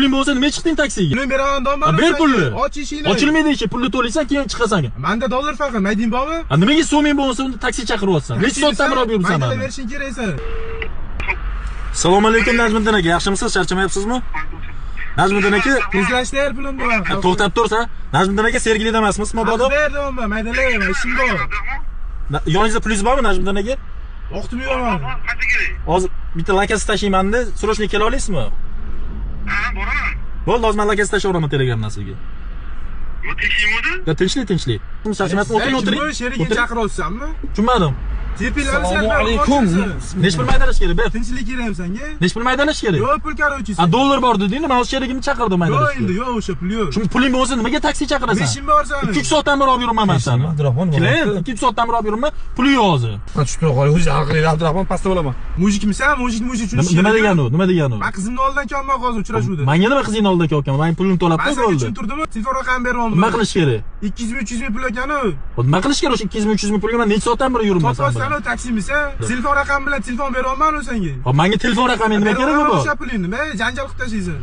Puling bo'lsa nima chiqding taksiga? Pulini beraman, Ha, domla. ber pulni. Och eshikni. Ochilmaydi eshik, pulni to'laysan, keyin chiqasan. Menda dollar faqat, maydin bormi? Ha, nimaga so'ming bo'lmasa unda taksi chaqiryapsan? Necha soatdan beri olib yuribsan Maydalab mani? berishing kerak sen. Assalomu alaykum Najmiddin aka, yaxshimisiz? Charchamayapsizmi? Najmiddin aka, Tezlashtir pulim bor. to'xtab tursa, Najmiddin aka Sergelida emasmisiz mabodo? Berdim man, maydalab, ishim bor. Yoningizda pulingiz bormi Najmiddin aka? Vaqtim yo'q mani. Qancha kerak? Hozir bitta lakasi tashlaymanda, срочно kela olasizmi? Ha, boraman. Bo'ldi, hozir men lakasi tashlayveraman Telegramdan sizga. Yo, tinchlikmi? Ya tinchlik, tinchlik. Charchamayapsiz, o'tiring, o'tiring. Bu sherigini O'tiring. chaqiryapsanmi? Tushunmadim. Tepinglarni Assalomu alaykum. Nechi pul maydalash kerak? Ber. Tinchlik kerakmi senga? Nechi pul maydalash kerak? Yo'q pul короче. Ha, dollar bor deding, men hozir sherigimni chaqirdim Yo'q maydalashga. endi, yo'q o'sha pul yo'q. Shu puling bo'lmasa nimaga taksi chaqirasan? Nishim bor seni. 2-3 soatdan beri olib yuribman man seni. Abdurahmon, Klient, 2-3 soatdan beri olib yuribman, puli yo'q hozir. Man tushib tura qolay, o'zi aqlli Abdurahmon pastda bo'laman. Mujikmisan? Mujik, mujik tushunish. Nima degani u? Nima degani u? Men qizimni oldidan kelman hozir uchrashuvda. Menga nima qizingni oldidan kelyapman? Men pulimni to'lab Men qo'y senga bo'ldi. tushuntirdimmi? Telefon raqamini beryapman. Nima qilish kerak? 200 ming, 300 ming pul ekanu. Hop, nima qilish kerak o'sha 200 ming, 300 ming pulga men necha soatdan beri yuribman sen Topassan bilan? taksimisan? Telefon raqami bilan telefon beryapman u senga. Hop, menga telefon raqami nima kerak bu? O'sha pulingni, men janjal qilib tashlaysan.